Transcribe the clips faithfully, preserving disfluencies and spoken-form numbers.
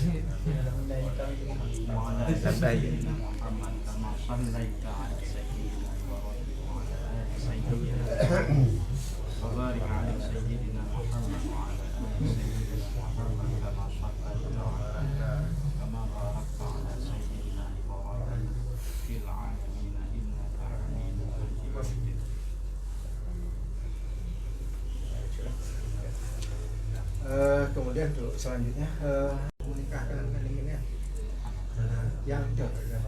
وعلى آل سيدنا محمد كما صليت على سيدنا إبراهيم وعلى آل سيدنا محمد وبارك على سيدنا محمد وعلى آل سيدنا محمد كما صليت على، كما باركت على سيدنا إبراهيم في العالمين إنك حميد مجيد. Eh, kemudian untuk selanjutnya, eh, menikahkan dengan ini, ya. Eh, yang itu, ya.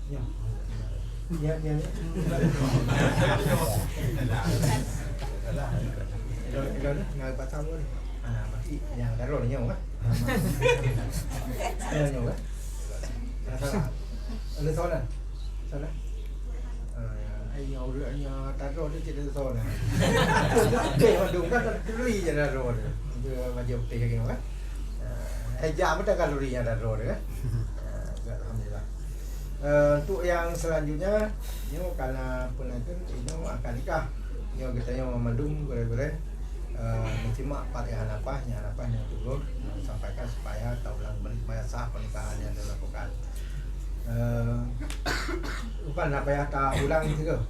Ya, ya, ya. Dah, dah, dah, ngai patah dulu ni. Ah, maki yang darah ni nyawa, kan? Yang nyawa, kan? Ada salah. Ada soalan? Salah? Ah, ya. Ai, ya, udah nya tadro dia tidak tahu nah. Okey, waduh, kan turi je tadro dia. Dia macam okey lagi, kan? Ah, eh, jam betul kan turi yang tadro dia, kan? Ah, alhamdulillah. Eh, untuk yang selanjutnya, nyoe karena penonton, nyoe akan nikah. Nyoe kita nyoe mandum gurée-gurée, eh, menyimak Fatihah nafas, nyang nafas nyang turun, sampaikan supaya taulang balik, supaya sah pernikahan yang dilakukan. Eh, bukan, nak payah ta ulang sigoe?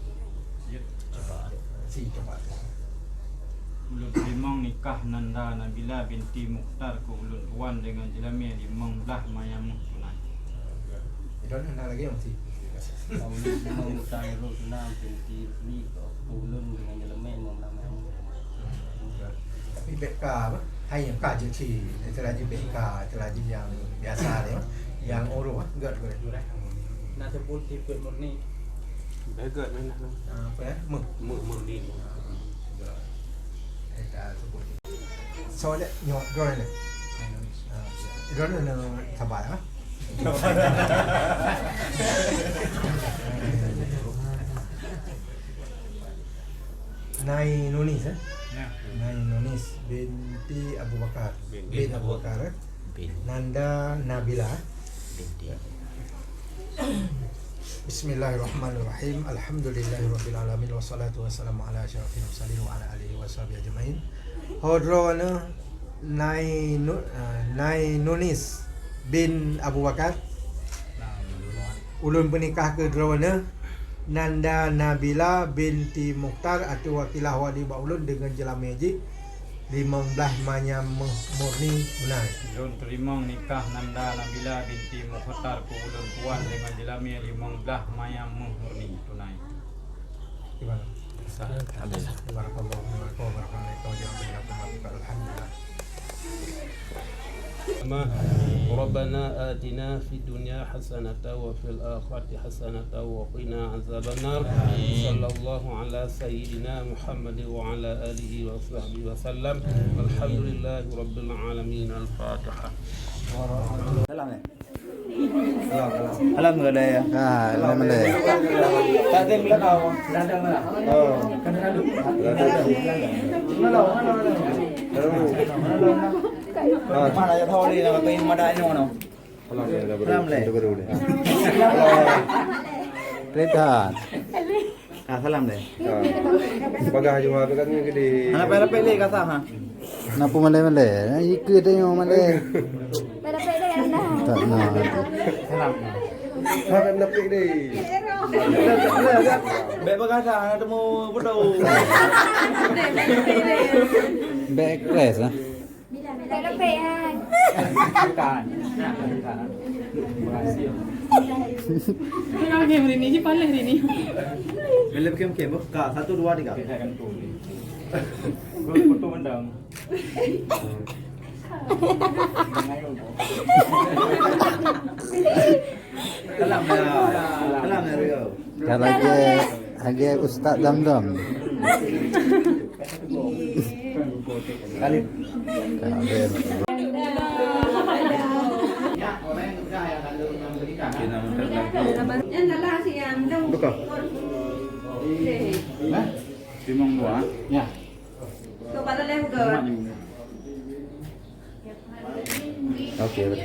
Ya. Cuba. Si, cuba. Ulôn teurimong nikah Nanda Nabila binti Mukhtar keu ulôn tuan deungon jeulamé limong blaih manyam méuh tunai. Itu na lagi yang mesti. Ulôn teurimong nikah Nanda binti Rusli keu ulôn deungon jeulamé limong blaih manyam méuh. Tapi bèk ka apa? Hai ka jeuet si, istilah jih bèk ka, istilah jih nyang biasa dia, nyang urus, ah, enggak boleh. Nak sebut tipe murni. Bèk gèt meunan. Ah, apa ya? Meuh. Meuh, murni. Ah, enggak. Eh, tak sebut. Soalnya nyok, dua ni. Ah, dua ni, sabar, ah. Nai Nunis, eh? Ya. Nai Nunis binti Abu Bakar. Bin. Bin Abu Bakar, eh? Bin. Nanda Nabila. Binti. Bismillahirrahmanirrahim. Alhamdulillahirabbil alamin, wassalatu wassalamu ala asyrafil mursalin wa ala alihi wa sahbihi ajmain. Ho droeneuh Nai Nu-, eh, Nai Nunis bin Abu Bakar. Ulôn peunikah keu droeneuh Nanda Nabila binti Mukhtar ateueh wakilah wali bak ulôn deungon jeulamé jih limong blaih manyam méuh murni tunai. Lôn teurimong nikah Nanda Nabila binti Mukhtar keu ulôn tuan deungon jeulamé limong blaih manyam méuh murni tunai. Gimana? Sah. Alhamdulillah. Barakallahu fiik wa barakallahu fiik. Alhamdulillah. Rabbana atina fid dunya hasanatan wa fil akhirati hasanatan wa qina azabannar. Amin. Sallallahu ala sayyidina Muhammadin wa ala alihi wa sahbihi wa sallam. Walhamdulillahi rabbil alamin. Al-Fatihah. Salam, eh? Alhamdulillah. Ah, alhamdulillah. Takzim ke kau? Oh. Mana ya tahu ni nak kata ini mana anu no? Alhamdulillah. Cerita. Ah, salam deh. Ah. Bagah jua tu kan gede. Anak payah lapik leh kata ha. Kenapa malai-malai? Ikut tengok malai. Tak ada pek dah, dah. Tak nak. Salam. Salam lapik deh. Bek bagah dah, nak temu foto. Bek keras ah. Bila, bila, bila. Bukan. Bukan. Okey, hari ni je panas hari ni. Bila okey, okey, buka. Satu, dua, tiga. Foto mendang. Salam dah. Salam dah, Rio. Dah lagi, lagi Ustaz Damdam. Khalid. Khalid. Buka. Hah? Limong dua. Ya. Okey.